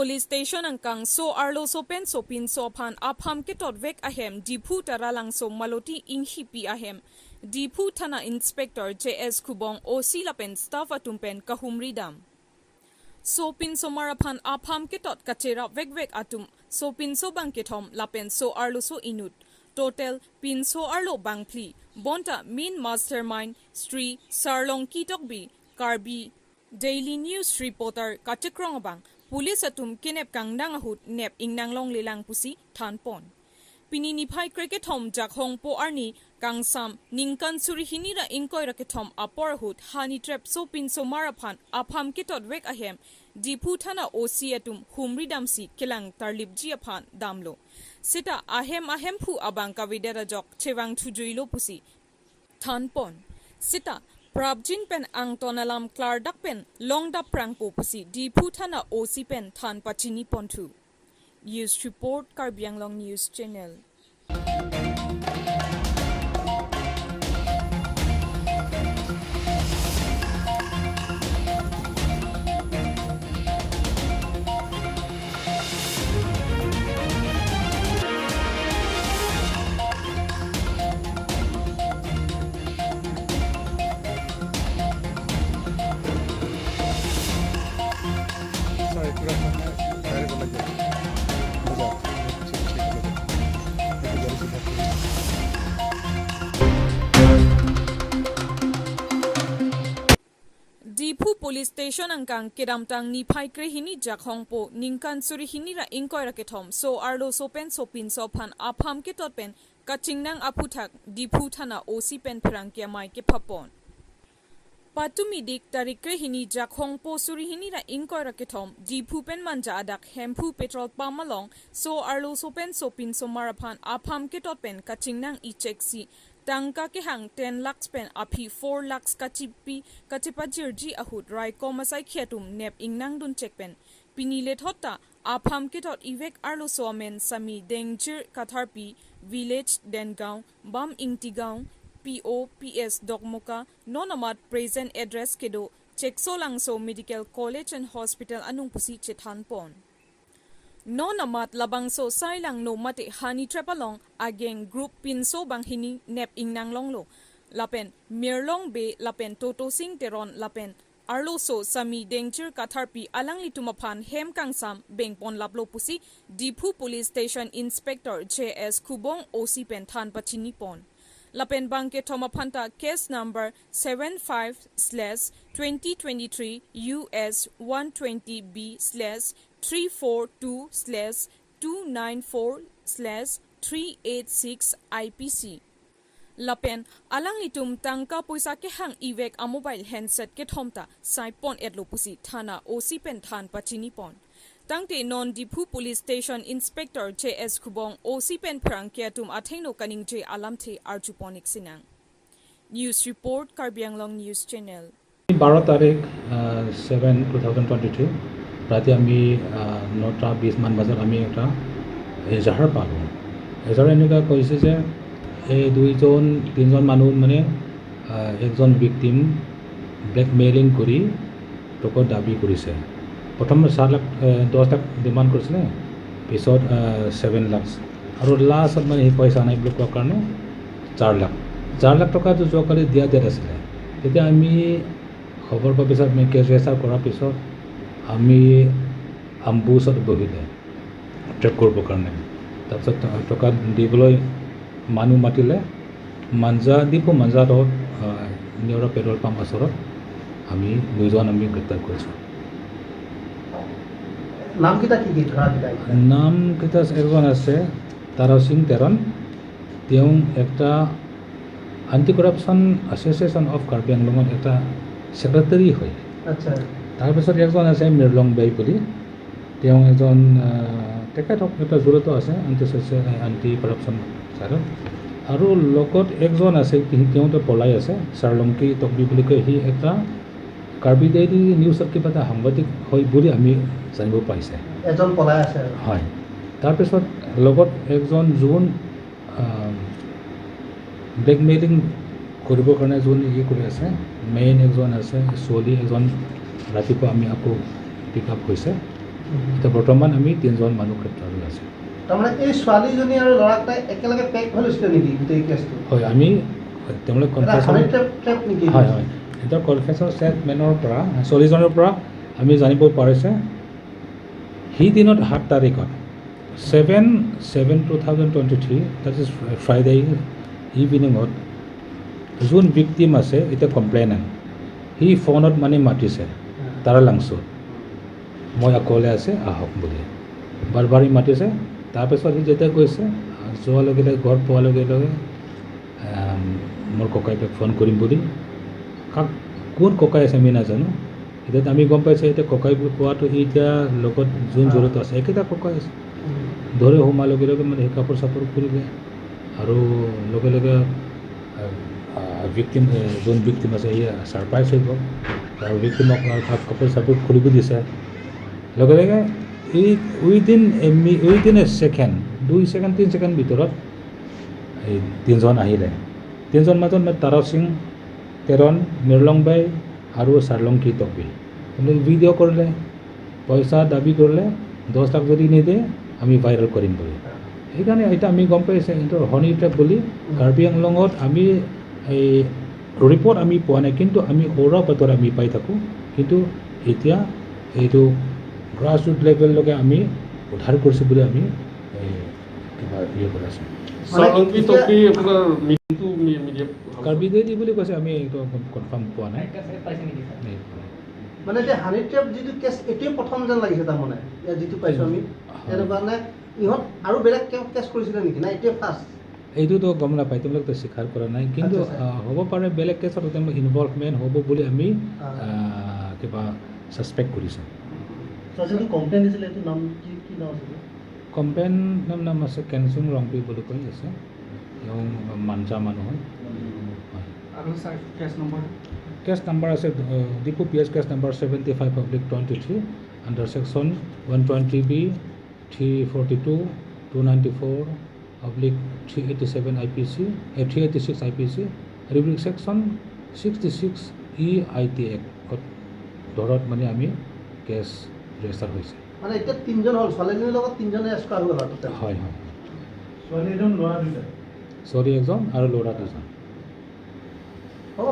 Police Station angkang so arlo so pen so pin so phan apham ke tot vek ahem Diphu taralang so maloti inghi pi ahem Diphu Thana Inspector JS Khubong OC lapen staff atumpen kahumri dam so pin so maraphan apham ke tot kachera vek vek atum so pin so bang ke thom lapen so arlo so inut total pin so arlo bangphli bonta main mastermind Sri Sarlong Kitokbi Karbi Daily News reporter Kachikrong bang police atum kinep kangnang ahut nep ingnang long lilang pusi thanpon pini ni phai cricket hom jak hong po arni kangsam ningkan suri hinira inkoi rakethom apor hut hani trap so pin so maraphan apham kitot wek ahem Diphu Thana OC atum humri damsi kelang tarlip ji aphan damlo sita ahem ahem phu abang kavidera jok chewang thujuilo pusi thanpon sita Prabjin pen ang tonalam klar dak pen long da prang po pusi Diphu Thana OC pen than pachini ponthu. News report Karbi Anglong News Channel. Sorry, পুরা direct ওলা যায় বুঝা একটু গাড়ি থাকবে। Diphu Police Station angkang kedamtang ni phai kre hini jakhong po ningkan suri hini ra inkoi ra kethom so arlo so pen so pin so phan apham ke tot pen kachingnang aphuthak Diphu Thana OC pen phrang ke mai ke phapon patumi dik tarikre hini jakhong po suri hini ra inkoi ra kethom Diphu pen manja adak hemphu petrol pump along so arlo so pen so pin so maraphan apham ke tot pen kachingnang i check si tangka ke hang 10 lakhs pen aphi 4 lakhs kachipi kachipajir ji ahut rai komasai khiatum nep ingnang dun check pen pinile thotta apham ke tot ivek arlo somen sami dengjir katharpi village dengaon bam ingtigaon POPS Dokmoka nonamat present address kedo Cheksolangso Medical College and Hospital anung pusi chethanpon nonamat labangso sailang no mate hani trapalong ageng group pinso banghini nep ingnang longlo lapen mirlong be lapen toto sing teron lapen arlo so sami dengchir katharpi alangli tumaphan hem kangsam bengpon laplo pusi Diphu Police Station Inspector JS Khubong OC pen than pachini pon Lapen Bangke Thomaphanta case number 75/2023 US 120B/342/294/386 IPC. Lapen alanglitum tangka poisa ke hang ivek a mobile handset ke thomta sai pon etlo pusi thana OC pen than pachini pon. Tangte non Diphu Police Station Inspector JS Khubong OC pen phrang kiatum athengno kaning j alamthe arjuponik sinang. News report Karbi Anglong News Channel. 12 তাৰিখ 7/2022 ৰাতি আমি 9টা 20মান বজাত আমি এটা এজাহাৰ পালোঁ। এজাহাৰ এনেকুৱা কৈছে যে এই দুইজন তিনিজন মানুহ মানে একজন ভিক্টিম ব্লেকমেইলিং কৰি টকা দাবী কৰিছে। প্ৰথম 4 লাখ, 10 লাখ ডিমাণ্ড কৰিছিলে, পিছত 7 লাখ আৰু লাষ্টত মানে সি পইচা নাই বুলি কোৱাৰ কাৰণে 4 লাখ। 4 লাখ টকাটো যোৱাকালি দিয়া ডেট আছিলে। তেতিয়া আমি খবৰ পোৱাৰ পিছত আমি কেছ ৰেজিষ্টাৰ কৰাৰ পিছত আমি আম্বুছত বহিলে ট্ৰেপ কৰিবৰ কাৰণে। তাৰপিছত টকা দিবলৈ মানুহ মাতিলে। মাঞ্জা, ডিফু মাঞ্জা ৰোড, নেওৰা পেট্ৰল পাম্প ওচৰত আমি দুজন আমি গ্ৰেপ্তাৰ কৰিছোঁ। নামকেইটা কি কি ধৰাকেইটা? নামকেইটা এজন আছে তাৰা সিং তেৰণ, তেওঁ একটা anti corruption association of Karbi আংলঙত এটা ছেক্ৰেটাৰী হয়। তাৰপিছত এজন আছে মিৰলং বাই বুলি, তেওঁ এজন তেখেতক এটা জড়িত আছে এণ্টি কৰাপশ্যন ছাইডত। আৰু লগত একজন আছে, তেওঁতো পলাই আছে, চাৰলংকি টকবি বুলি কয়। সি এটা কাৰ্বি ডেইলি নিউজত কিবা এটা সাংবাদিক হয় বুলি আমি জানিব পাৰিছে। এজন পলাই আছে আৰু। হয়। তাৰপিছত লগত একজন যোন ব্লেকমেইলিং কৰিবৰ কাৰণে যোন ই কৰি আছে, মেইন এজন আছে, ছোৱালী এজন ৰাতিপুৱা আমি আকৌ পিক আপ হৈছে। এতিয়া বৰ্তমান আমি 3জন মানুহ গ্ৰেপ্তাৰ হৈ আছে। তাৰমানে এই ছোৱালীজনী আৰু ল'ৰাকেইটাই একেলগে পেক হৈ লৈছিলে নেকি গোটেই কেছটো? হয়, আমি তেওঁলোক কনফেশ্যন, হয় হয়, সিহঁতৰ কনফেশ্যন ষ্টেটমেণ্টৰ পৰা ছোৱালীজনীৰ পৰা আমি জানিব পাৰিছে সিদিনত 7 তাৰিখত 7/7/2023, that is Friday ইভিনিঙত যোন ভিক্টিম আছে এতিয়া কমপ্লেইনেণ্ট, সি ফোনত মানে মাতিছে তাৰালাংচুত, মই অকলে আছে আহক বুলি বাৰ বাৰ মাতিছে। তাৰপিছত সি যেতিয়া গৈছে, যোৱাৰ লগে লগে ঘৰ পোৱাৰ লগে লগে মোৰ ককাইটোক ফোন কৰিম বুলি, কাক কোন ককাই আছে আমি নাজানো। এতিয়া আমি গম পাইছোঁ এতিয়া ককাই বুলি কোৱাটো এতিয়া লগত যোন জড়িত আছে একেটা ককাই আছে। ধৰি সোমাৰ লগে লগে মানে সেই কাপোৰ চাপোৰ খুলিলে আৰু লগে লগে ভিক্টিম যোন ভিক্টিম আছে সি ছাৰপ্ৰাইজ হৈ গ'ল আৰু ভিক্টিমক কাপোৰ চাপোৰ খুলিব দিছে। লগে লগে এই within a second, 2 second 3 second ভিতৰত এই 3জন আহিলে। 3জন মাজত তাৰা সিং তেৰণ, মিৰলংবাই আৰু চাৰলংকি টপি। তেওঁলোকে ভিডিঅ' কৰিলে, পইচা দাবী কৰিলে, 10 লাখ যদি নিদিয়ে আমি ভাইৰেল কৰিম বুলি। সেইকাৰণে এতিয়া আমি গম পাইছোঁ এইটো হনি ট্ৰেপ বুলি। কাৰ্বি আংলঙত আমি এই ৰিপৰ্ট আমি পোৱা নাই, কিন্তু আমি সৌৰ বাতৰি আমি পাই থাকোঁ। কিন্তু এতিয়া এইটো গ্ৰাছ ৰুট লেভেললৈকে আমি উদ্ধাৰ কৰিছোঁ বুলি আমি এই কিবা ইয়ে কৰি আছোঁ। কাৰ্বি দেৰি বুলি কৈছে, আমি এইটো কনফাৰ্ম পোৱা নাই। মানে এতিয়া হানি ট্ৰেপ যিটো কেছ এইটোৱে প্ৰথম যেন লাগিছে, তাৰমানে ইয়াত যিটো পাইছোঁ আমি তেনেকুৱা নে ইহঁত আৰু বেলেগ কেছ কৰিছিলে নেকি না এইটোৱে ফাৰ্ষ্ট? এইটোতো গম নাপায়, তেওঁলোকতো স্বীকাৰ কৰা নাই, কিন্তু হ'ব পাৰে বেলেগ কেছত তেওঁলোক ইনভলভমেণ্ট হ'ব বুলি আমি কিবা ছাছপেক্ট কৰিছোঁ। কমপ্লেইন নাম আছে কেনচুং ৰংপি বুলি কৈ আছে, তেওঁ মাঞ্জা মানুহ হয়। কেছ নাম্বাৰ আছে Diphu P S case number 75/23 under section 120B, 342, 294 /387 IPC, 386 IPC, আৰু section 66 E I T এক্টত ধৰত মানে আমি কেছ ৰেজিষ্টাৰ হৈছে। মানে এতিয়া 3জন হ'ল, ছোৱালীজনীৰ লগত 3জনে এৰেষ্ট কৰা হ'ল। হয় হয়, ছোৱালী এজন ল'ৰা দুজন, ছোৱালী এজন আৰু ল'ৰা 2জন। হ'ব।